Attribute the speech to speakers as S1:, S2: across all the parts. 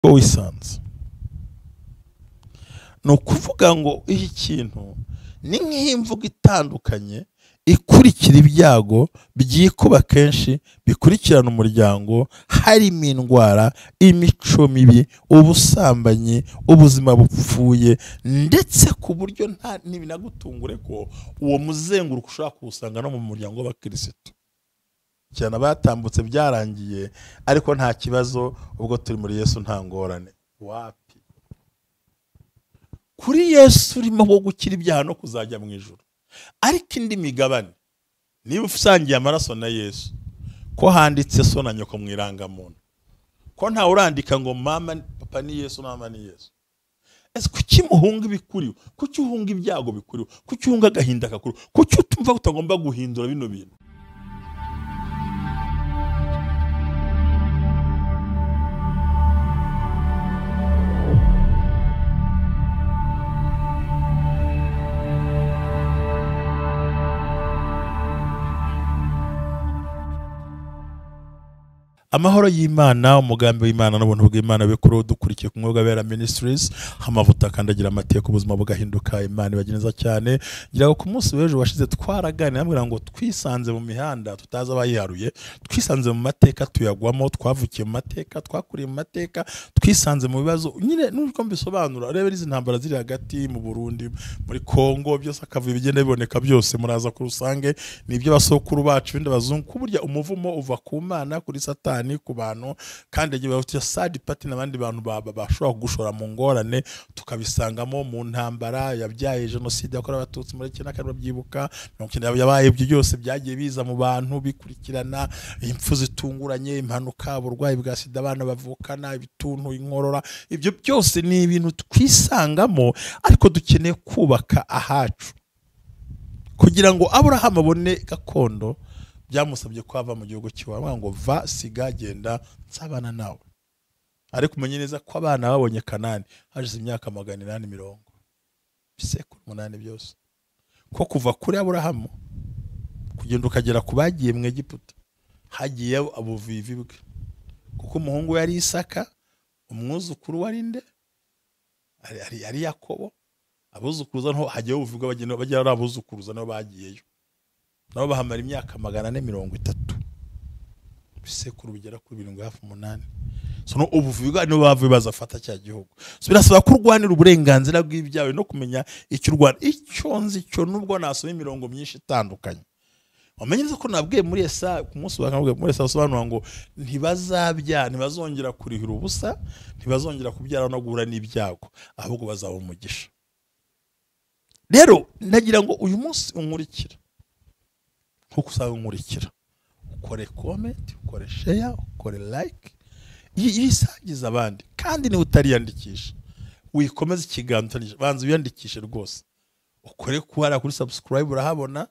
S1: Ko wisanze ni ukuvuga ngo iki kintu ni nk'imvugo itandukanye ikurikira ibyago byikuba kenshi bikurikirana umuryango, harimo indwara, imico mibi, ubusambanyi, ubuzima bupfuye, ndetse ku buryo nta ntibinagutungure ko uwo muzenguruko ushobora kuwusanga no mu muryango w'abakirisitu. Cyane abatambutse byarangiye, ariko nta kibazo, ubwo turi muri Yesu nta ngorane. Wapi? Kuri Yesu urimo wo gukira ibyaha no kuzajya mu ijuru. Ariko indi migabane, niba usangiye amaraso na Yesu, ko handitse so na nyoko mu irangamuntu, ko nta urandika ngo mama papa ni Yesu, mama ni Yesu. Ese kuki muhunga ibikuriwe? Kuki uhunga ibyago bikuriwe? Kuki uhunga agahinda kakuriwe? Kuki utumva utagomba guhindura bino bintu? Amahoro y'Imana, umugambi w'Imana n'ubuntu bw'Imana bikuru dukurikiye ku Mwuga Bera Ministries, amavuta akandagira amateka, ubuzima bugahinduka, Imana ibageneza cyane. Ngira ngo ku munsi w'ejo washize twaraganira ambwira ngo twisanze mu mihanda tutazi abayiharuye, twisanze mu mateka tuyagwamo, twavukiye mu mateka, twakuriye mu mateka, twisanze mu bibazo. Nyine nuko mbisobanura, rebe izi ntambara ziri hagati mu Burundi, muri Kongo, byose akavuye bigenda biboneka byose, muraza ku rusange nibyo basokuru bacu bindi bazungu, kuburya umuvumo uva ku Mana kuri Satani ku bantu, kandi agiye bafite sad party n'abandi bantu bashobora kugushora mu ngorane, tukabisangamo mu ntambara yabyaye jenoside yakorewe abatutsi muri 1994 babyibuka, yabaye ibyo byose byagiye biza mu bantu bikurikirana, impfu zitunguranye, impanuka, uburwayi bwa sida, abana bavukana ibituntu, inkorora, ibyo byose ni ibintu twisangamo, ariko dukeneye kubaka ahacu kugira ngo Abraham abone gakondo. Byamusabye ko ava mu gihugu cy'iwabo ngo va siga genda nsabana nawe. Ariko umenye neza ko abana babonye Kanani hashize imyaka 840, bisekuru 8 byose. Ko kuva kuri Aburahamu kugenda ukagera ku bagiye mu Egiputa hagiye abuvivi bwe, kuko umuhungu yari Isaka, umwuzukuru wari nde? Ari Yakobo. Abuzukuruza nho hagiye ubuvivi bagenda bagera ari abuzukuruza nabo bagiyeyo, nabo bahamara imyaka 430, bisekuru bigera kuri 7.8. So no ubuvuga no bavuye bazafata cya gihugu. So birasaba kurwanira uburenganzira bw'ibyawe no kumenya icyo urwana. Icyo nzi cyo nubwo nasoma imirongo myinshi itandukanye, wamenye neza ko nabwiye muri Yesaya ku munsi wa nabwiye muri Yesaya sobanura ngo ntibazabyara, ntibazongera kurihira ubusa, ntibazongera kubyara no guhura n'ibyago, ahubwo bazaba umugisha. Rero nagira ngo uyu munsi unkurikira nkuko usanga unkurikira, ukore comment, ukore share, ukore like, yisangiza abandi. Kandi niba utariyandikisha wikomeze ikiganza, banza wiyandikishe rwose, ukore kuhara kuri subscribe urahabona,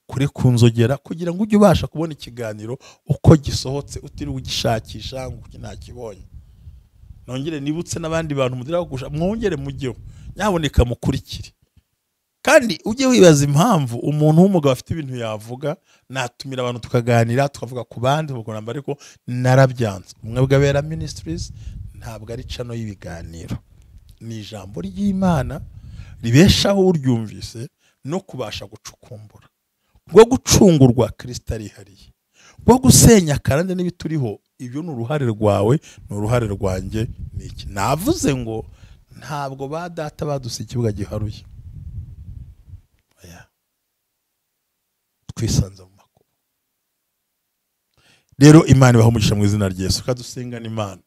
S1: kuri kunzogera kugira ngo ujye ubasha kubona ikiganiro uko gisohotse utiriwe ugishakisha ngo ntakibonye. Nongere nibutse n'abandi bantu mudira kugusha, mwongere mujyeho, nyaboneka mukurikire. Kandi ujye wibaza impamvu umuntu w'umugabo afite ibintu yavuga, natumira abantu tukaganira tukavuga ku bandi tukagonamba, ariko narabyanze. Umwe Bera Ministries ntabwo ari cano y'ibiganiro, ni ijambo ry'Imana ribeshaho uryumvise no kubasha gucukumbura. Bwo gucungurwa Kristo arihariye, bwo gusenya karande n'ibituriho, ibyo ni uruhare rwawe, ni uruhare rwanjye. Niki navuze ngo ntabwo ba data badusize ikibuga giharuye, twisanze mu makuba. Rero Imana ibahe umugisha mu izina rya Yesu. Kadusengana Imana.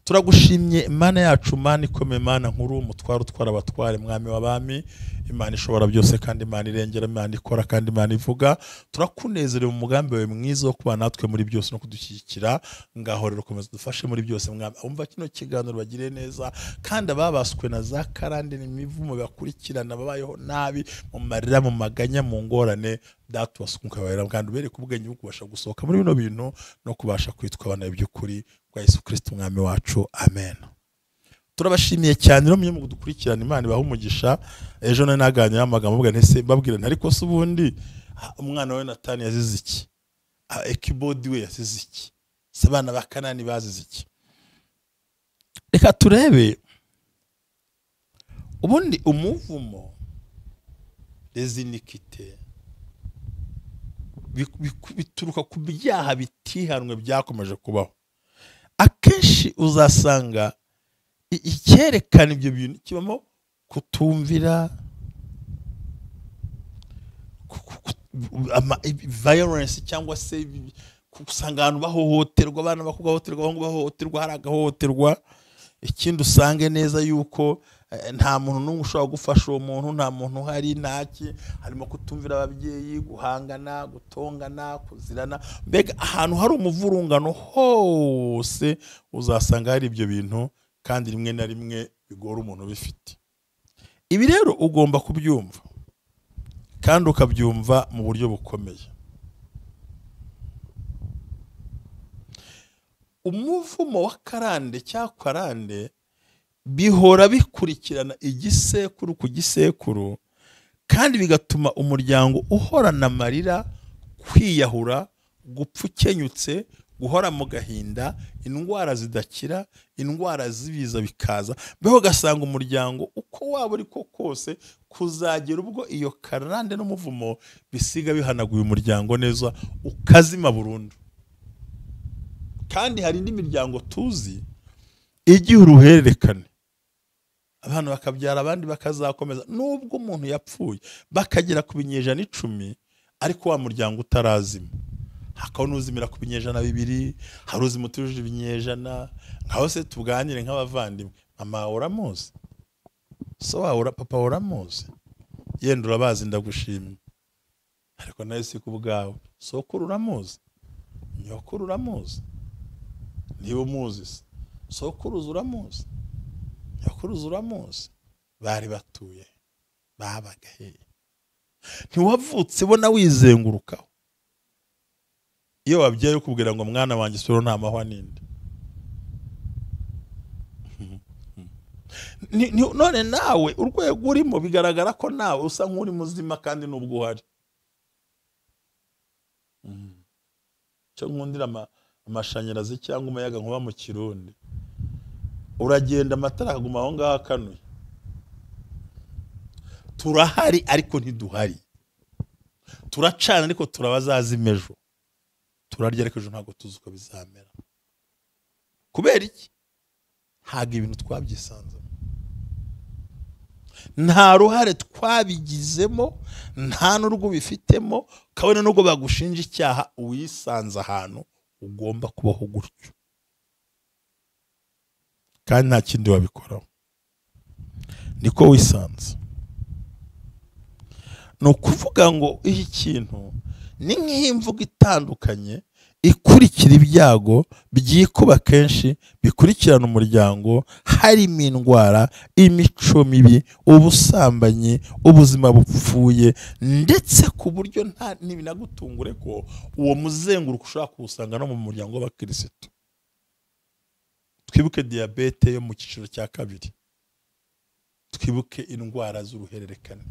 S1: Turagushimye Imana yacu, Imana ikomeye, Imana nkuru, umutwaro utwara abatware, mwami w'abami, Imana ishobora byose kandi Imana irengera, Imana ikora kandi Imana ivuga. Turakunezerewe mu mugambi wawe mwiza wo kuba natwe muri byose no kudushyigikira. Ngaho rero komeza dufashe muri byose mwami. Umva kino kiganiro bagire neza, kandi ababaswe na za karande n'imivumo bakurikirana babayeho nabi mu marira, mu maganya, mu ngorane, data wasukuka bahera, kandi ubereke ubwenge bwo kubasha gusohoka muri bino bintu no kubasha kwitwa abana by'ukuri kwa Yesu Kristo umwami wacu. Amen. Turabashimiye cyane rero mwe mudukurikirana, Imana ibahe umugisha. Ejo nari naganira amagambo mvuga nti mbabwira nti ariko se ubundi umwana we Natani yazize iki? Ekibodi we yazize iki? Se abana ba Kanani bazize iki? Reka turebe ubundi umuvumo, les iniquités, bituruka ku byaha bitihanwe byakomeje kubaho. Akenshi uzasanga icyerekana ibyo bintu kibamo kutumvira, violence, cyangwa se usanga abantu bahohoterwa, abana bahohoterwa, abahungu bahohoterwa, hari agahohoterwa. Ikindi usange neza yuko nta muntu n'umwe ushobora gufasha uwo muntu, nta muntu uhari, ntaki. Harimo kutumvira ababyeyi, guhangana, gutongana, kuzirana, mbega ahantu hari umuvurungano hose uzasanga hari ibyo bintu, kandi rimwe na rimwe bigora umuntu ubifite. Ibi rero ugomba kubyumva kandi ukabyumva mu buryo bukomeye. Umuvumo wa karande cyangwa karande bihora bikurikirana igisekuru ku gisekuru, kandi bigatuma umuryango uhorana amarira, kwiyahura, gupfa ukenyutse, guhora mu gahinda, indwara zidakira, indwara z'ibiza bikaza, mbeho ugasanga umuryango uko waba uri ko kose kuzagera ubwo iyo karande n'umuvumo bisiga bihanaguye umuryango neza ukazima burundu. Kandi hari indi miryango tuzi igihe uruhererekane, abantu bakabyara abandi bakazakomeza nubwo umuntu yapfuye bakagera ku binyejana 10, ariko wa muryango utarazima. Hakaba n'uzimira ku binyejana 2, hari uzima utujuje ibinyejana. Nkaho se tuganire nk'abavandimwe, mama uramuzi, so wawe, papa uramuzi, yenda urabazi ndagushimye, ariko nawe si ku bwawe. Sokuru uramuzi, nyokuru uramuzi, niba umuzi se sokuruza uramuzi, nyokuruza uramuzi, bari batuye, babaga hehe? Ntiwavutse bona wizengurukaho. Iyo wabyaye ukubwira ngo mwana wanjye sura nta mahwa ninde. None nawe urwego urimo bigaragara ko nawe usa nk'uri muzima kandi nubwo uhari. Cyo nkundira amashanyarazi cyangwa umuyaga nkuba mu Kirundi, uragenda amatara akaguma aho ngaho akanuye. Turahari ariko ntiduhari, turacana ariko turabazazima ejo, turarya ariko ejo ntabwo tuzi uko bizamera. Kubera iki? Ntabwo ibintu twabyisanzemo, nta ruhare twabigizemo, nta n'urwo bifitemo, kabone n'ubwo bagushinja icyaha, uwisanze ahantu ugomba kubaho gutyo, kandi nta kindi wabikoraho, niko wisanze. Ni ukuvuga ngo iki kintu ni nk'imvugo itandukanye ikurikira ibyago byikuba kenshi bikurikirana umuryango, harimo indwara, imico mibi, ubusambanyi, ubuzima bupfuye, ndetse ku buryo nta n'ibinagutungure ko uwo muzenguruko ushobora kuwusanga no mu muryango w'abakirisitu. Twibuke diyabete yo mu cyiciro cya 2, twibuke indwara z'uruhererekane,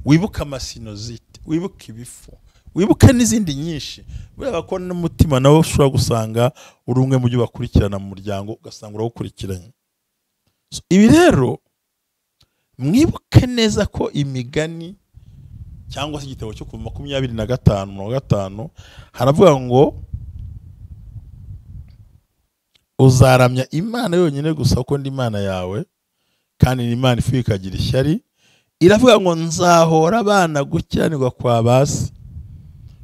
S1: wibuke amasinozite, wibuke ibifu, wibuke n'izindi nyinshi. Bureba ko n'umutima nawo ushobora gusanga uri umwe mu byo bakurikirana mu muryango, ugasanga urawukurikiranye. Ibi rero mwibuke neza ko imigani cyangwa se igitabo cyo kuva 25:5 haravuga ngo uzaramya Imana yonyine gusa kuko ndi Imana yawe, kandi ni Imana ifuye ikagira ishyari. Iravuga ngo nzahora abana gukiranirwa kwa basi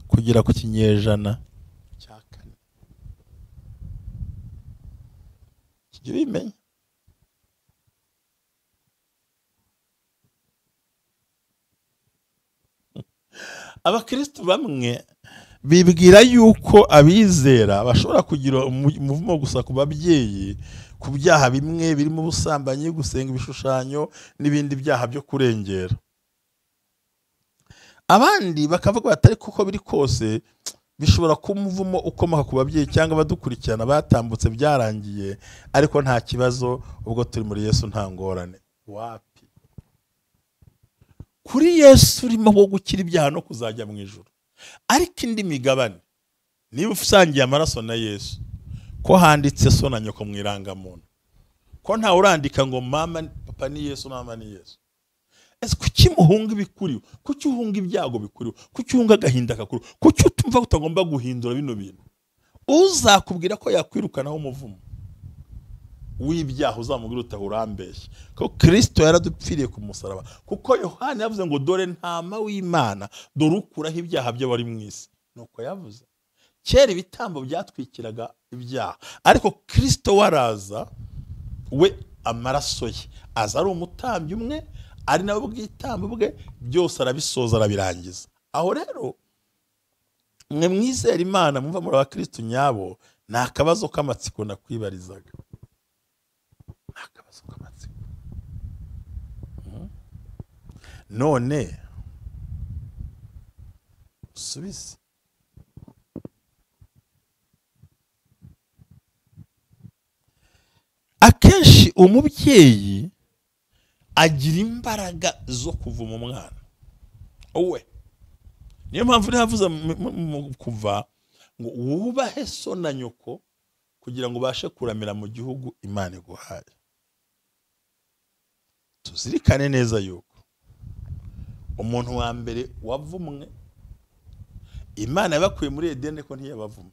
S1: kugera ku kinyejana cya 4. Kijye bimenya. Abakristo bamwe bibwira yuko abizera bashobora kugira umuvumo gusa ku babyeyi, ku byaha bimwe birimo ubusambanyi, gusenga ibishushanyo n'ibindi byaha byo kurengera. Abandi bakavuga batari kuko biri kose bishobora kuba umuvumo ukomoka ku babyeyi cyangwa abadukurikirana batambutse byarangiye, ariko nta kibazo ubwo turi muri Yesu nta ngorane. Wapi? Kuri Yesu urimo wo gukira ibyaha no kuzajya mu ijuru. Ariko indi migabane, niba usangiye amaraso na Yesu, ko handitse so na nyoko mu irangamuntu, Ko ntawe urandika ngo mama papa ni Yesu, mama ni Yesu. Ese kuki muhunga ibikuriwe? Kuki uhunga ibyago bikuriwe? Kuki uhunga agahinda kakuriwe? Kuki utumva utagomba guhindura bino bintu? Uzakubwira ko yakwirukanaho umuvumo w'ibyaha uzamubwira utaha urambeshye, ko Kristo yaradupfiriye ku musaraba. Kuko Yohana yavuze ngo dore ntama w'Imana, dore ukuraho ibyaha by'abari mu isi. Nuko yavuze. Kera ibitambo byatwikiraga ibyaha, ariko Kristo waraza we amaraso ye aza ari umutambyi umwe, ari nawe bw'itambo bwe, byose arabisoza arabirangiza. Aho rero mwe mwizera Imana mumva muri abakristo nyabo, ni akabazo k'amatsiko nakwibarizaga. Akabazo k'amatsiko. None usubize. Akenshi umubyeyi agira imbaraga zo kuvuma umwana we. Niyo mpamvu navuze kuva ngo wubahe so na nyoko kugira ngo ubashe kuramira mu gihugu Imana iguhaye. Tuzirikane neza yuko umuntu wa mbere wavumwe Imana yabakuye muri Edeni ko ntiyabavuma,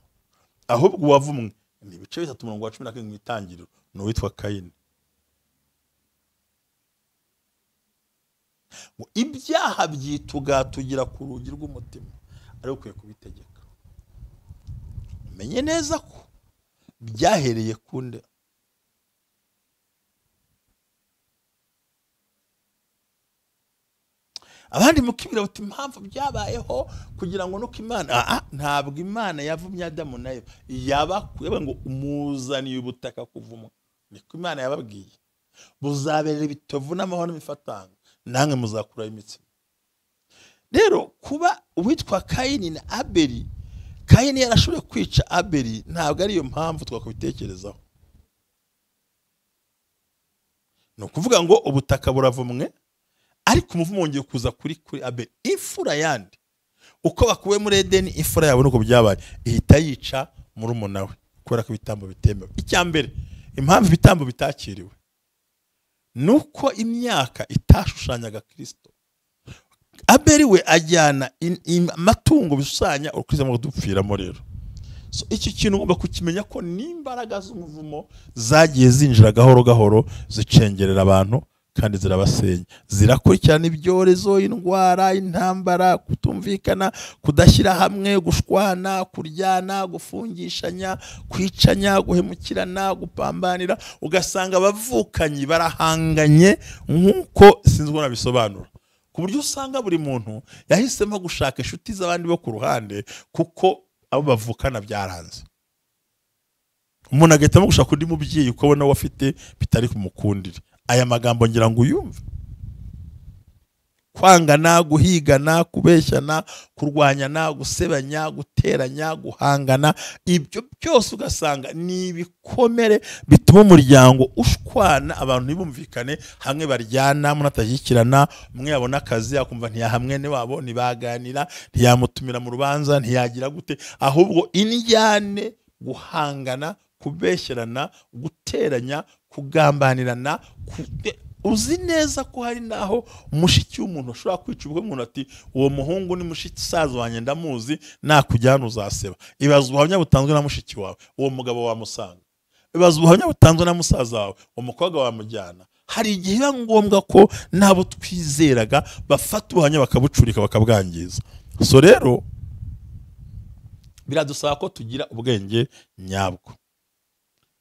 S1: ahubwo uwavumwe ni ibice 3:17 mu itangiriro, ni uwitwa Kayini. Ngo ibyaha byitugatugira ku rugi rw'umutima, ari ukwiye kubitegeka. Umenye neza ko byahereye kunde. Abandi mukibira bati impamvu byabayeho kugira ngo nuko Imana, ntabwo Imana yavumye Adamu na Eva, yabakuye ngo umuzaniye ubutaka kuvumwa. Niko Imana yababwiye, buzaberera ibitovu n'amahoro n'imifatanga, namwe muzakuraho imitsima. Rero kuba uwitwa Kayini na Abeli, Kayini yarashoboye kwica Abeli, ntabwo ariyo mpamvu twakubitekerezaho. Ni ukuvuga ngo ubutaka buravumwe, ariko umuvumo wongeye kuza kuri Abeli. Imfura yandi uko bakuwe muri Edeni, imfura yabo nuko byabaye ihita yica murumuna we, kubera ko ibitambo bitemewe. Icya mbere, impamvu ibitambo bitakiriwe nuko imyaka itashushanyaga Kristo. Abeli we ajyana amatungo bishushanya Kristo mu kudupfiramo. Rero so iki kintu ugomba kukimenya ko n'imbaraga z'umuvumo zagiye zinjira gahoro gahoro zicengerera abantu kandi zirabasenya, zirakurikirana ibyorezo, indwara, intambara, kutumvikana, kudashyira hamwe, gushwana, kuryana, gufungishanya, kwicanya, guhemukirana, gupambanira. Ugasanga abavukanyi barahanganye nk'uko sinzi uko nabisobanura, ku buryo usanga buri muntu yahisemo gushaka inshuti z'abandi bo ku ruhande kuko abo bavukana byaranze. Umuntu agahitamo gushaka undi mubyeyi uko abona we afite bitari kumukundira. Aya magambo ngira ngo uyumve. Kwangana, guhigana, kubeshyana, kurwanyana, gusebanya, guteranya, guhangana, ibyo byose ugasanga ni ibikomere bituma umuryango ushwana, abantu ntibumvikane, hamwe baryana, munatashyikirana, umwe yabona akazi akumva ntiyahamwe wabo, ntibaganira, ntiyamutumira mu rubanza, ntiyagira gute, ahubwo indyane, guhangana, kubeshyerana, guteranya, kugambanirana. Uzi neza ko hari naho mushiki w'umuntu ashobora kwica ubwo umuntu ati uwo muhungu ni mushiki saza wanjye ndamuzi, nakujyana uzaseba. Ibaza ubuhamya butanzwe na mushiki wawe, uwo mugabo wamusanga. Ibaza ubuhamya butanzwe na musaza wawe, umukobwa wamujyana. Hari igihe biba ngombwa ko nabo twizeraga bafata ubuhamya bakabucurika bakabwangiza. So rero biradusaba ko tugira ubwenge nyabwo.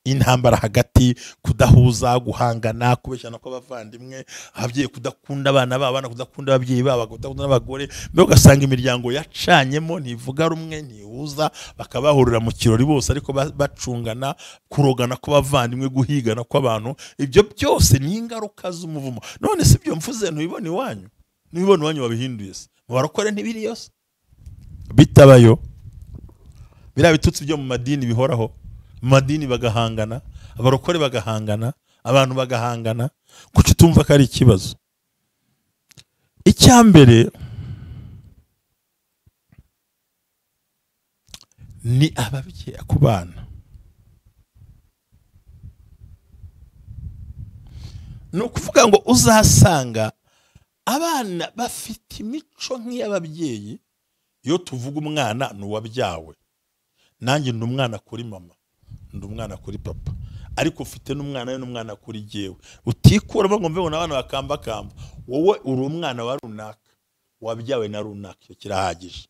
S1: Intambara hagati, kudahuza, guhangana, kubeshyana kw'abavandimwe, ababyeyi kudakunda abana babo, abana kudakunda ababyeyi babo, kudakunda n'abagore, mbega ugasanga imiryango yacanyemo, ntivuga rumwe, ntihuza, bakabahurira mu kirori bose ariko bacungana, kurogana kw'abavandimwe, guhigana kw'abantu. Ibyo byose ni ingaruka z'umuvumo. None si ibyo mvuze ntubibona iwanyu? Ntubibona iwanyu wabihinduye se? Mu barokore ntibiri yose bitabayo. Biriya bitutsi byo mu madini bihoraho, madini bagahangana, abarokore bagahangana, abantu bagahangana, kuki utumva ko ari ikibazo? Icya mbere ni ababyeyi ku bana. Ni ukuvuga ngo uzasanga abana bafite imico nk'iy'ababyeyi. Iyo tuvuga umwana ni uwabyawe, nanjye ndi umwana kuri mama, ndi umwana kuri papa, ariko ufite n'umwana we n'umwana kuri jyewe. Utikuramo ngo mve ngo abana bakambakamba, wowe uri umwana wa runaka wabyawe na runaka, icyo kirahagije.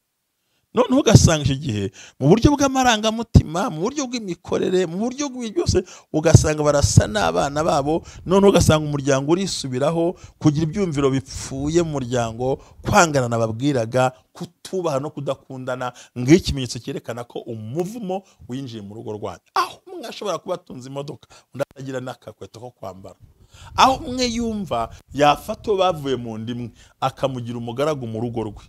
S1: Noneho ugasanga icyo gihe mu buryo bw'amarangamutima, mu buryo bw'imikorere, mu buryo byose ugasanga barasa n'abana babo. Noneho ugasanga umuryango urisubiraho, kugira ibyumviro bipfuye mu muryango, kwangana nababwiraga, kutubaha no kudakundana. Ng'ikimenyetso cyerekana ko umuvumo winjiye mu rugo rwanyu. Aho umwe ashobora kuba atunze imodoka, undi atagira n'akakweto ko kwambara. Aho umwe yumva yafata bavuye mu ndimwe akamugira umugaragu mu rugo rwe,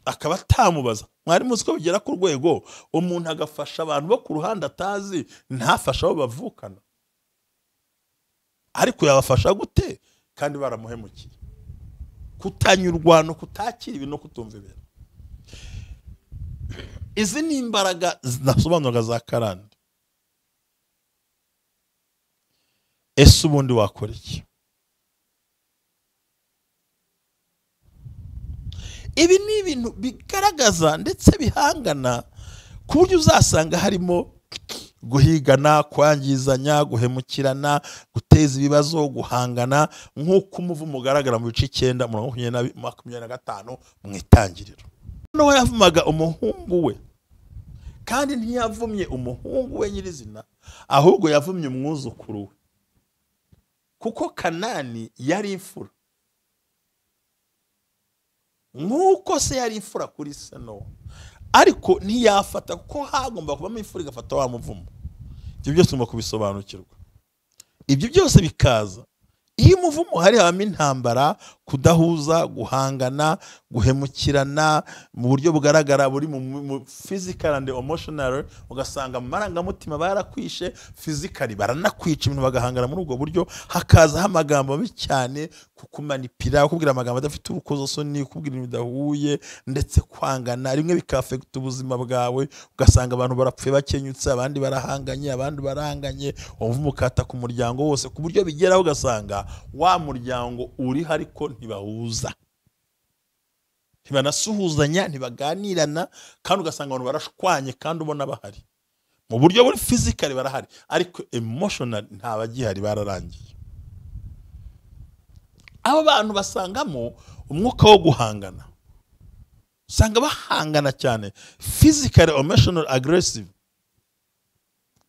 S1: akaba atamubaza. Mwari muzi ko bigera ku rwego umuntu agafasha abantu bo ku ruhande atazi, ntafasha abo bavukana. Ariko yabafasha gute kandi baramuhemukiye? Kutanyurwa no kutakira ibintu no kutumva ibintu. Izi ni imbaraga nasobanuraga za karande. Ese ubundi wakora iki? Ibi ni ibintu bigaragaza ndetse bihangana, ku buryo uzasanga harimo guhigana, kwangizanya, guhemukirana, guteza ibibazo, guhangana, nk'uko umuvumo ugaragara mu bice 9 umurongo 25 mu itangiriro. Nowa yavumaga umuhungu we, kandi ntiyavumye umuhungu we nyirizina, ahubwo yavumye umwuzukuru we, kuko Kanani yari imfura nk'uko se yari imfura kuri se Nowa. Ariko ntiyafata, kuko hagomba kubamo imfura igafata wa muvumo. Ibyo byose ugomba kubisobanukirwa. Ibyo byose bikaza iyo umuvumo hari, habamo intambara, kudahuza, guhangana, guhemukirana mu buryo bugaragara buri mu physical and emotional. Ugasanga mu marangamutima barakwishe, physically baranakwica, ibintu bagahangana muri ubwo buryo. Hakazaho amagambo mabi cyane, kukumanipira, kukubwira amagambo adafite urukozasoni, kukubwira ibintu bidahuye, ndetse kwangana rimwe bikafekta ubuzima bwawe. Ugasanga abantu barapfuye bakenyutse, abandi barahanganye, abandi baranganye, umuvumo ukata ku muryango wose, ku buryo bigeraho ugasanga wa muryango uri ariko ntibahuza, ntibanasuhuzanya, ntibaganirana, kandi ugasanga abantu barashwanye kandi ubona bahari mu buryo buri physically barahari, ariko emotional ntabagihari, bararangiye. Abo bantu basangamo umwuka wo guhangana, usanga bahangana cyane, physically emotional aggressive,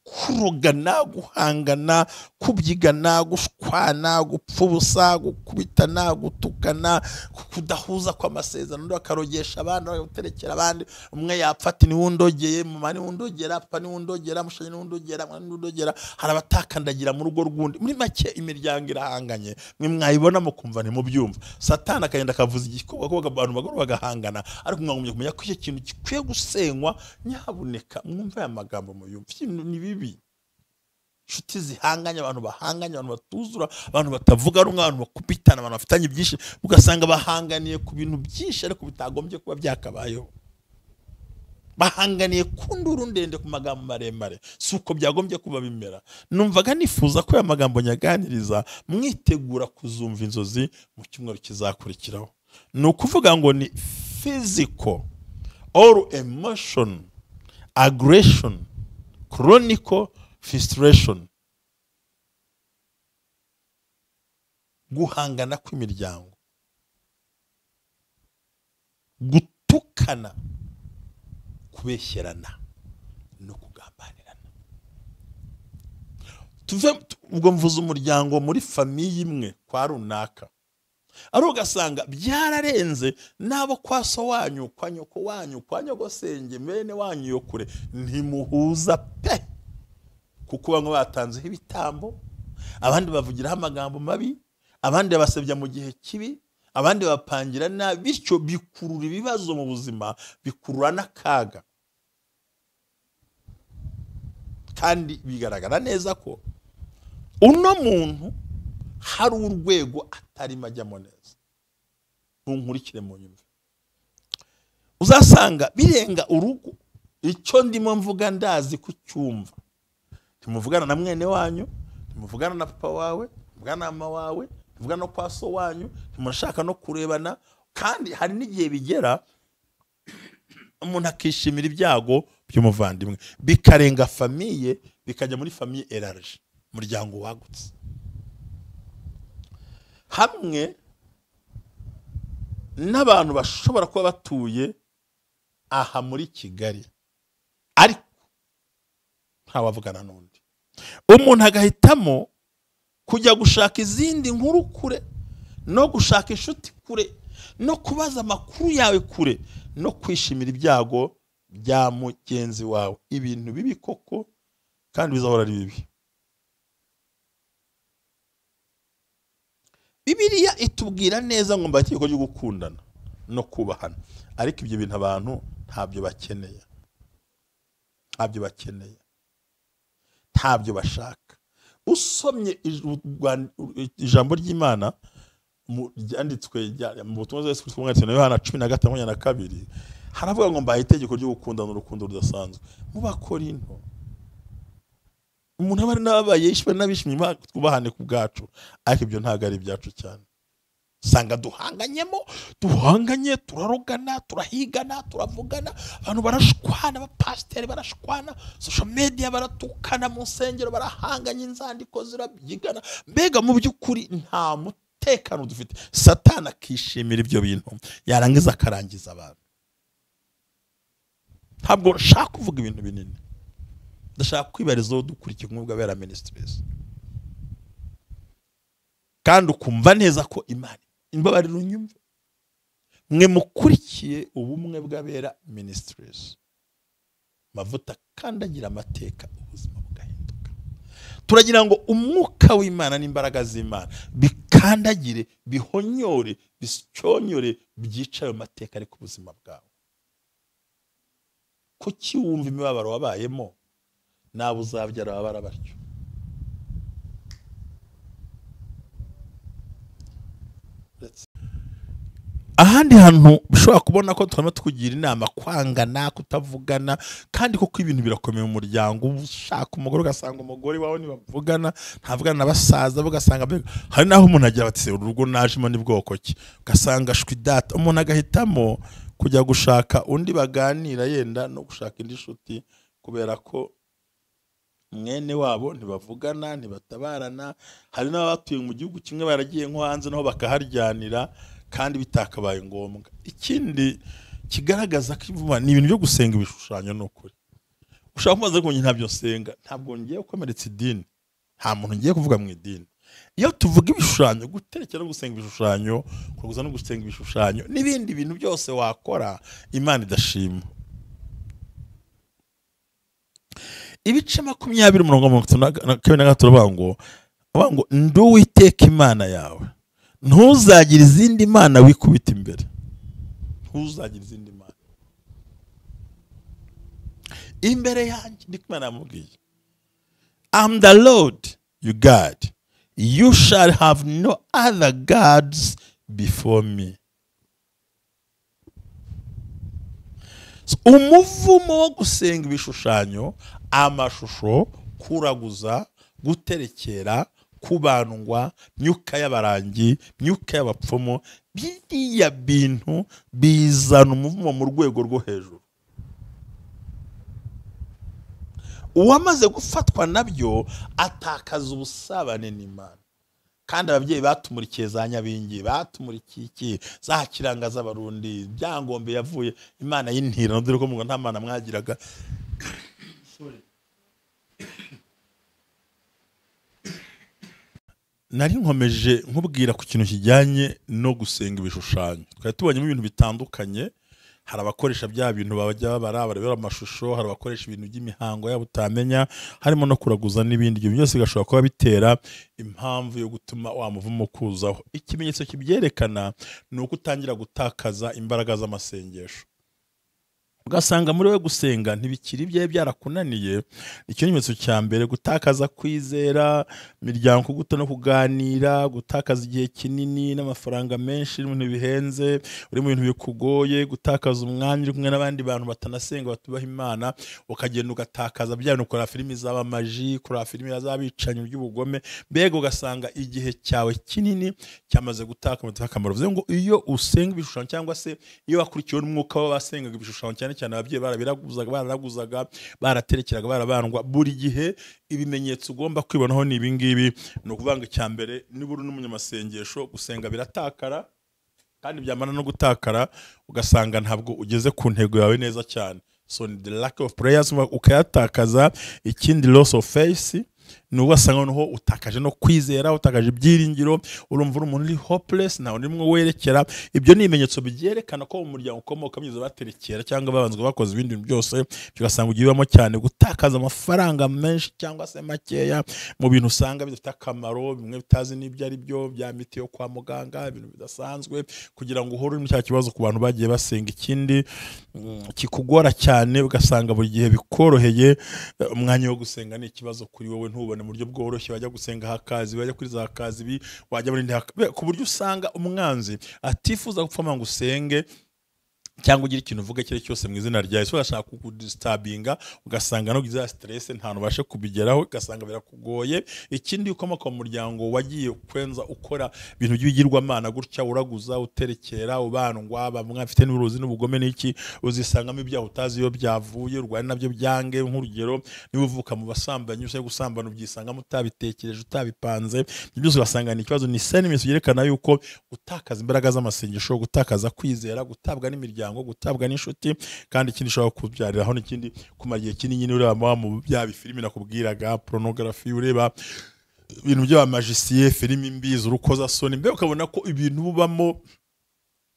S1: kurogana, guhangana, kubyigana, gushwana, gupfa ubusa, gukubitana, gutukana, kudahuza kw'amasezerano, undi akarogesha abandi, bagaterekera abandi. Umwe yapfa ati niwe undogeye, mama niwe undogera, papa niwe undogera, mushanyi niwe undogera, mwana niwe undogera. Hari abatakandagira mu rugo rw'undi. Muri make imiryango irahanganye, mwe mwayibona mukumva ntimubyumva. Satani akagenda akavuza igikobwa ko abantu bagoro bagahangana, ariko mwagumye kumenya ko icyo kintu gikwiye gusenywa. Nyabuneka mwumve aya magambo muyumve, ni bibi. Inshuti zihanganye, abantu bahanganye, abantu batuzura, abantu batavuga rumwe, abantu bakubitana, abantu bafitanye byinshi, ugasanga bahanganiye ku bintu byinshi ariko bitagombye kuba byakabayeho. Bahanganiye ku nduru ndende, ku magambo maremare, si uko byagombye kuba bimera. Numvaga nifuza ko aya magambo nyaganiriza mwitegura kuzumva inzozi mu cyumweru kizakurikiraho. Ni ukuvuga ngo ni physical or emotion aggression, chronic frustration, guhangana kw'imiryango, gutukana, kubeshyerana no kugambanirana. Tuve ubwo mvuze umuryango muri famiye imwe kwa runaka, ari ugasanga byararenze n'abo kwa so wanyu, kwa nyoko wanyu, kwa nyogosenge, mwene wanyu yo kure, ntimuhuza pe, kuko bamwe batanzeho ibitambo, abandi bavugiraho amagambo mabi, abandi babasebya mu gihe kibi, abandi bapangira nabi, bityo bikurura ibibazo mu buzima, bikurura n'akaga. Kandi bigaragara neza ko uno muntu hari urwego atarimo ajyamo neza. Ntunkurikire mu nyumve, uzasanga birenga urugo. Icyo ndimo mvuga ndazi kucyumva. Ntimuvugana na mwene wanyu, ntimuvugana na papa wawe, Mvugana na mama wawe, mvugana no kwa so wanyu, ntimunashaka no kurebana. Kandi hari n'igihe bigera umuntu akishimira ibyago by'umuvandimwe, bikarenga famille bikajya muri famille élargie, umuryango wagutse. Hamwe n'abantu bashobora kuba batuye aha muri Kigali ariko ntawavugana n'undi, umuntu agahitamo kujya gushaka izindi nkuru kure, no gushaka inshuti kure, no kubaza amakuru yawe kure, no kwishimira ibyago bya mugenzi wawe. Ibintu bibi koko, kandi bizahora ari bibi. Bibiliya itubwira neza ngo mbaye ryo gukundana no kubahana, ariko ibyo bintu abantu ntabyo bakeneye, ntabyo bakeneye, ntabyo bashaka. Usomye ijambo ry'Imana ryanditswe mu butumwa bwa Yesu Kristo na Yohana 15:22, haravuga ngo mbaye itegeko ryo gukundana urukundo rudasanzwe. Mu Bakorinto umuntu aba ari n'ababaye yishwe n'abishimye, twubahane ku bwacu, ariko ibyo ntabwo ari ibyacu cyane. Sanga duhanganyemo, duhanganye, turarogana, turahigana, turavugana, abantu barashwana, abapasiteri barashwana, social media baratukana, mu nsengero barahanganye, inzandiko zirabyigana. Mbega mu by'ukuri nta mutekano dufite. Satani akishimira ibyo bintu, yarangiza akarangiza abantu. Ntabwo nshaka kuvuga ibintu binini, ndashaka kwibariza dukurikiye Ubumwe bw'Abera Ministries, kandi ukumva neza ko Imana imbabarira unyumve. Mwe mukurikiye Ubumwe bw'Abera Ministries, mavuta kandagira amateka, ubuzima bugahinduka. Turagira ngo umwuka w'Imana n'imbaraga z'Imana bikandagire, bihonyore, bisyonyore, byicaye mu mateka ariko ubuzima bwawe. Kuki wumva imibabaro wabayemo, nabo uzabyara babara batyo? Ahandi hantu bishobora kubona ko turimo tukugira inama kwangana, kutavugana, kandi koko ibintu birakomeye mu muryango. Ushaka umugore ugasanga umugore wawe ntibavugana, ntavugana na basaza, ugasanga hari naho umuntu agira bati urugo najemo ni bwoko ki, ugasanga shwi data. Umuntu agahitamo kujya gushaka undi baganira, yenda no gushaka indi nshuti, kubera ko mwene wabo ntibavugana, ntibatabarana. Hari n'abatuye mu gihugu kimwe baragiye nko hanze naho bakaharyanira, kandi bitakabaye ngombwa. Ikindi kigaragaza ko imvuma ni ibintu byo gusenga ibishushanyo. N'ukuri ushaka kumaza ko ntabyo nsenga, ntabwo ngiye gukomeretsa idini, nta muntu ngiye kuvuga mu idini. Iyo tuvuga ibishushanyo, guterekera no gusenga ibishushanyo, kuguza no gusenga ibishushanyo n'ibindi bintu byose wakora Imana idashima. Ibice 20 umurongo 33 bavuga ngo ndi Uwiteka Imana yawe, ntuzagire izindi mana wikubita imbere. Ntuzagire izindi mana imbere yanjye. Niko Imana yamubwiye, I'm the Lord your God, you shall have no other gods before me. So, umuvumo wo gusenga ibishushanyo, amashusho, kuraguza, guterekera, kubandwa, myuka y'abarangi, myuka y'abapfumu, biriya bintu bizana umuvumo mu rwego rwo hejuru. Uwamaze gufatwa nabyo atakaza ubusabane n'Imana. Kandi ababyeyi batumurikiye za Nyabingi, batumurikiye iki, za kiranga z'abarundi, byangombe yavuye Imana y'intira, dore ko nta mana mwagiraga. Nari nkomeje nkubwira ku kintu kijyanye no gusenga ibishushanyo. Twari tubonyemo ibintu bitandukanye. Hari abakoresha bya bintu bajya babara barebera amashusho, hari abakoresha ibintu by'imihango yabo utamenya, harimo no kuraguza n'ibindi. Ibyo byose bigashobora kuba bitera impamvu yo gutuma wa muvumo kuzaho. Ikimenyetso kibyerekana ni uko utangira gutakaza imbaraga z'amasengesho. Ugasanga muri we gusenga ntibikiri ibyawe, byarakunaniye. Icyo ni ikimenyetso cya mbere. Gutakaza kwizera, imiryango kuguta no kuganira, gutakaza igihe kinini n'amafaranga menshi mu bintu bihenze, uri mu bintu bikugoye, gutakaza umwanya uri kumwe n'abandi bantu batanasenga, batubaha Imana, ukagenda ugatakaza bya bintu, ukora filimi z'abamaji, ukora filimi z'abicanyi by'ubugome, mbega ugasanga igihe cyawe kinini cyamaze gutaka mu akamaro. Bivuze ngo iyo usenga ibishushanyo cyangwa se iyo wakurikiwe n'umwuka w'abasengaga ibishushanyo, cyane cyane ababyeyi barabiraguzaga, bararaguzaga, baraterekeraga, barabandwa, buri gihe ibimenyetso ugomba kwibonaho ni ibi ngibi. Ni ukuvuga ngo icya mbere, niba uri n'umunyamasengesho, gusenga biratakara, kandi byamara no gutakara ugasanga ntabwo ugeze ku ntego yawe neza cyane. So the lack of prayers, ukayatakaza. Ikindi, loss of faith, ni ugasanga noneho utakaje no kwizera, utakaje ibyiringiro, urumva uri umuntu uri hopeless, ntawe urimo werekera. Ibyo ni ibimenyetso byerekana ko mu muryango ukomoka byiza baterekera cyangwa babanzwe bakoze ibindi bintu byose, ugasanga ugiye ubamo cyane. Gutakaza amafaranga menshi cyangwa se makeya mu bintu usanga bidafite akamaro, bimwe bitazi n'ibyo ari byo, bya miti yo kwa muganga, ibintu bidasanzwe, kugira ngo uhore uri muri cya kibazo ku bantu bagiye basenga. Ikindi kikugora cyane, ugasanga buri gihe bikoroheye, umwanya wo gusenga ni ikibazo kuri wowe, ntubone mu buryo bworoshye. Wajya gusenga hakazi, wajya kuri za kazi ibi, wajya muri ku buryo usanga umwanzi atifuza gupfa ngo usenge cyangwa ugire ikintu uvuga icyo ari cyo cyose mu izina rya Yesu, agashaka kukudisturbinga, ugasanga no za stress nta ubashe kubigeraho, ugasanga birakugoye. Ikindi, ukomoka mu muryango wagiye kwenza ukora ibintu by'ibigirwamana gutya, uraguza, uterekera, ubandwa, bamwe bafite n'uburozi n'ubugome n'iki, uzisangamo ibyaha utazi iyo byavuye, urwaye nabyo byange. Nk'urugero, niba uvuka mu basambanyi, ushaka gusambana, ubyisangamo utabitekereje, utabipanze. Ibyo byose ugasanga ni ikibazo. Ni sentiments byerekana yuko gutakaza imbaraga z'amasengesho, gutakaza kwizera, gutabwa n'imiryango, gutabwa n'inshuti. Kandi ikindi ushobora kubyariraho n'ikindi, kumara igihe kinini nyine ureba mu bya bifilimi nakubwiraga, pornography, ureba ibintu by'abamagiciens, filimi mbi z'urukozasoni, mbega ukabona ko ibintu bubamo.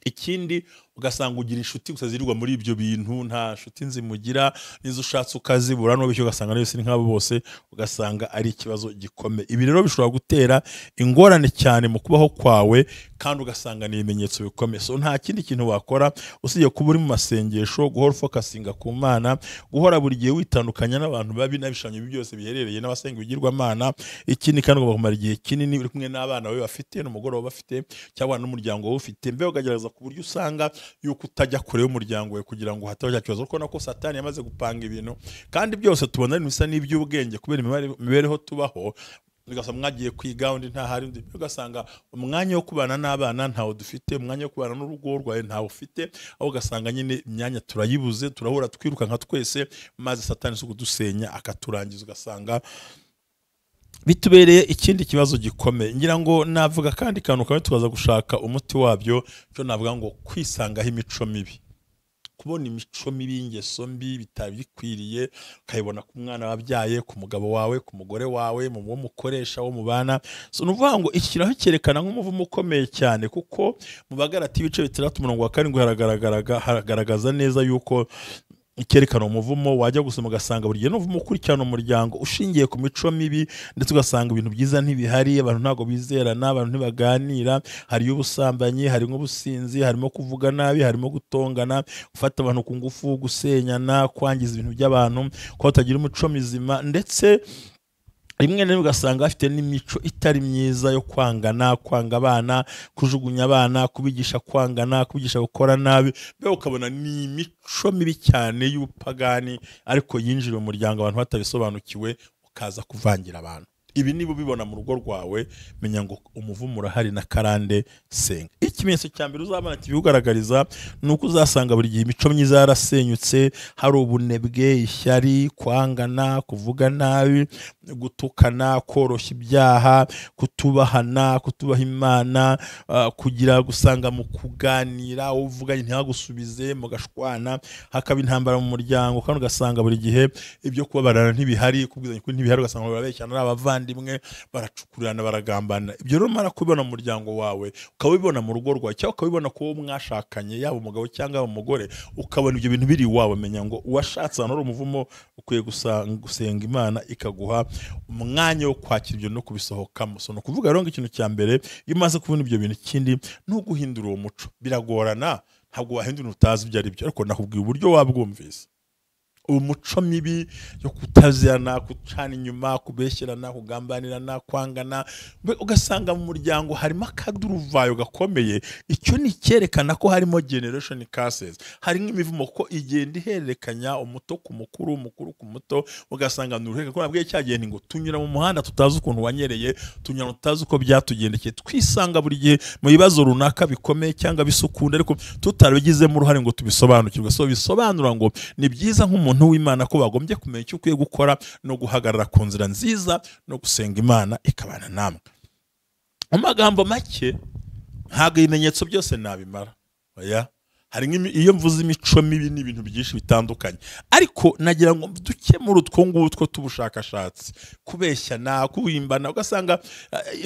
S1: Ikindi, ugasanga ugira inshuti gusa zirirwa muri ibyo bintu, nta nshuti nzimugira, n'izo ushatse ukazibura, n'ubishyu ugasanga nayo ni nk'abo bose, ugasanga ari ikibazo gikomeye. Ibi rero bishobora gutera ingorane cyane mu kubaho kwawe, kandi ugasanga ni ibimenyetso bikomeye. So nta kindi kintu wakora usibye kuba uri mu masengesho, guhora ufocusinga ku Mana, guhora buri gihe witandukanya n'abantu babi n'ibishushanyo bibi byose biherereye n'abasenga ibigirwamana. Ikindi kandi, ugomba kumara igihe kinini uri kumwe n'abana bawe bafite n'umugoroba bafite cyangwa n'umuryango wawe ufite, mbega ukagerageza ku buryo usanga yuko utajya kure y'umuryango wawe kugira ngo hataba cya kibazo, kuko nako Satani yamaze gupanga ibintu, kandi byose tubona ari ibintu bisa n'iby'ubwenge kubera imibereho tubaho. Ugasanga mwagiye kwiga, undi ntahari, undi, ugasanga umwanya wo kubana n'abana ntawo dufite, umwanya wo kubana n'urugo rwawe ntawo ufite, aho ugasanga nyine imyanya turayibuze, turahura twiruka nka twese, maze Satani si kudusenya akaturangiza, ugasanga bitubereye ikindi kibazo gikomeye. Ngira ngo navuga kandi kantu kamwe, tukaza gushaka umuti wabyo. Cyo navuga ngo kwisangaho imico mibi, kubona imico mibi y'ingeso mbi bitari bikwiriye, ukayibona ku mwana wabyaye, ku mugabo wawe, ku mugore wawe, mu wo mukoresha wo mubana. So ni ukuvuga ngo iki kiraho cyerekana nk'umuvumo ukomeye cyane, kuko mu Bagalati ibice 6 umurongo wa 7 haragaragaza neza yuko icyerekana umuvumo. Wajya gusoma ugasanga buri gihe n'umuvumo ukurikirana umuryango ushingiye ku mico mibi, ndetse ugasanga ibintu byiza ntibihari, abantu ntabwo bizerana, abantu ntibaganira, hariyo ubusambanyi, harimo ubusinzi, harimo kuvuga nabi, harimo gutongana, gufata abantu ku ngufu, gusenyana, kwangiza ibintu by'abantu, kuba batagira umuco mizima, ndetse rimwe na rimwe ugasanga bafite n'imico itari myiza yo kwangana, kwanga abana, kujugunya abana, kubigisha kwangana, kubigisha gukora nabi, mbega ukabona ni imico mibi cyane y'ubupagani ariko yinjira mu muryango abantu batabisobanukiwe, ukaza kuvangira abantu. Ibi niba ubibona mu rugo rwawe, menya ngo umuvumo urahari na karande, senga. Ikimenyetso cya mbere uzabona kibikugaragariza ni uko uzasanga buri gihe imico myiza yarasenyutse, hari ubunebwe, ishyari, kwangana, kuvuga nabi, gutukana, koroshya ibyaha, kutubahana, kutubaha Imana, kugira gusanga mu kuganira uvuganye ntihagusubize, mugashwana, hakaba intambara mu muryango, kandi ugasanga buri gihe ibyo kubabarana ntibihari, kubwizanya ukuri ntibihari, ugasanga barabeshyana, ari abavandimwe, baracukurana, baragambana. Ibyo rero umara kubibona mu muryango wawe, ukabibona mu rugo rwawe, cyangwa ukabibona ku wo mwashakanye, yaba umugabo cyangwa umugore, ukabona ibyo bintu biri iwawe, menya ngo uwashatse ahantu hari umuvumo, ukwiye gusenga Imana ikaguha umwanya wo kwakira ibyo no kubisohokamo. So ni ukuvuga rero ngo ikintu cya mbere, iyo umaze kubona ibyo bintu, ikindi ni uguhindura uwo muco. Biragorana. Ntabwo wahindura utazi ibyo ari byo, ariko nakubwiye uburyo wabwumvise. Umuco mibi yo kutazirana, gucana inyuma, kubeshyerana, kugambanirana, kwangana, ugasanga mu muryango harimo akaduruvayo gakomeye. Icyo ni icyerekana ko harimo generation curses, harimo imivumo, ko igenda ihererekanya umuto ku mukuru, umukuru ku muto, ugasanga ni uruhererekane. Kuko nabwiye cya gihe ngo tunyura mu muhanda tutazi ukuntu wanyereye, tunyura tutazi uko byatugendekeye, twisanga buri gihe mu bibazo runaka bikomeye cyangwa bisukunda, ariko tutarabigizemo uruhare ngo tubisobanukirwe. So bisobanura ngo ni byiza nk'umuntu w'Imana ko bagombye kumenya icyo ukwiye gukora no guhagarara ku nzira nziza no gusenga Imana ikabana namwe. Mu magambo make, ntabwo ibimenyetso byose nabimara. Oya, hari iyo mvuze imico mibi n'ibintu byinshi bitandukanye, ariko nagira ngo dukemure utwo ngutwo tubushakashatsi, kubeshyana, kubimbana, ugasanga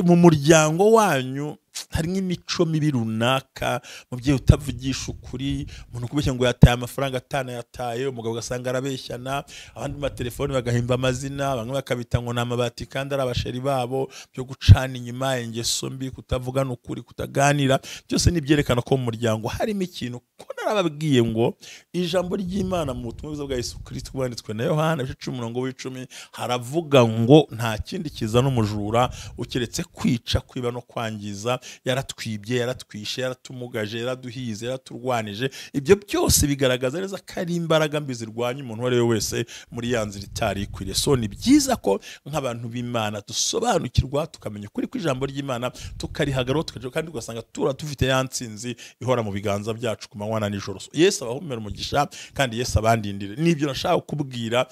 S1: mu muryango wanyu hari nk'imico mibi runaka, mubyeyi utavugisha ukuri, umuntu kubeshya ngo yataye amafaranga atanayataye, umugabo ugasanga arabeshyana, abandi mu matelefoni bagahimba amazina, bamwe bakabita ngo ni amabati kandi ari abasheri babo, byo gucana inyuma, ingeso mbi, kutavugana ukuri, kutaganira, byose ni ibyerekana ko mu muryango harimo ikintu. Ko narababwiye ngo ijambo ry'Imana mu butumwa bwiza bwa Yesu Kristo bwanditswe na Yohana ibice 10:10 haravuga ngo nta kindi kizana umujura ukeretse kwica, kwiba no kwangiza. Yaratwibye, yaratwishe, yaratumugaje, yaraduhize, yaraturwanije. Ibyo byose bigaragaza neza ko ari imbaraga mbi zirwanya umuntu uwo ari we wese muri ya nzira itari ikwiriye. So ni byiza ko nk'abantu b'Imana dusobanukirwa, tukamenya ukuri kw'ijambo ry'Imana, tukarihagararaho, kandi ugasanga tura dufite ya ntsinzi ihora mu biganza byacu ku manywa na nijoro. So, Yesu abahumera umugisha kandi Yesu abandindire. Nibyo nashaka kukubwira,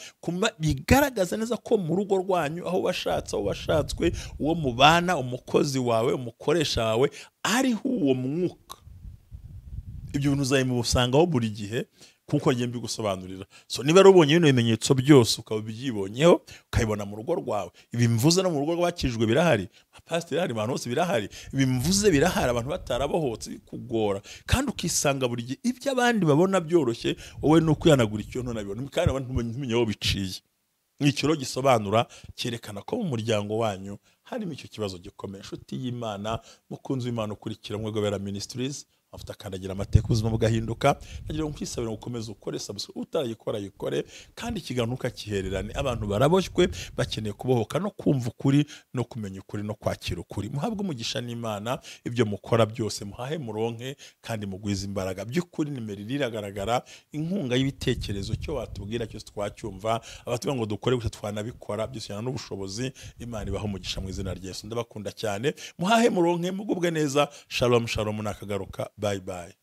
S1: bigaragaza neza ko mu rugo rwanyu, aho washatse, aho washatswe, uwo mubana, umukozi wawe, umukoresha wawe, ariho uwo mwuka. Ibyo bintu uzabimusangaho buri gihe, kuko ngiye mbigusobanurira. So niba ubonye bino bimenyetso byose ukaba ubyibonyeho, ukabibona mu rugo rwawe, ibi mvuze no mu rugo rwakijwe birahari, abapasiteri birahari, abantu bose birahari, ibi mvuze birahari, abantu batarabohotse bikugora, kandi ukisanga buri gihe ibyo abandi babona byoroshye, wowe ni ukwihanagura icyo ntunabibona, kandi abantu ntumenye aho biciye. Ni ikiro gisobanura cyerekana ko mu muryango wanyu harimo icyo kibazo gikomeye. Inshuti y'Imana, mukunzi w'Imana, ukurikira Mwegobera Ministries, afite akandagira amateka, ubuzima bugahinduka. Nagira ngo nkwisabire ngo ukomeze ukore subscribe, utarayikora yikore, kandi ikiganiro ntukakihererane. Abantu baraboshywe, bakeneye kubohoka no kumva ukuri no kumenya ukuri no kwakira ukuri. Muhabwe umugisha n'Imana, ibyo mukora byose muhahe muronke kandi mugwize imbaraga. By'ukuri nimero iragaragara, inkunga y'ibitekerezo, cyo watubwira cyose twacyumva, abatubwira ngo dukore gusa twanabikora, byose n'ubushobozi. Imana ibahe umugisha mu izina rya Yesu. Ndabakunda cyane, muhahe muronke, mugubwe neza. Shalom shalom, nakagaruka. Bye bye.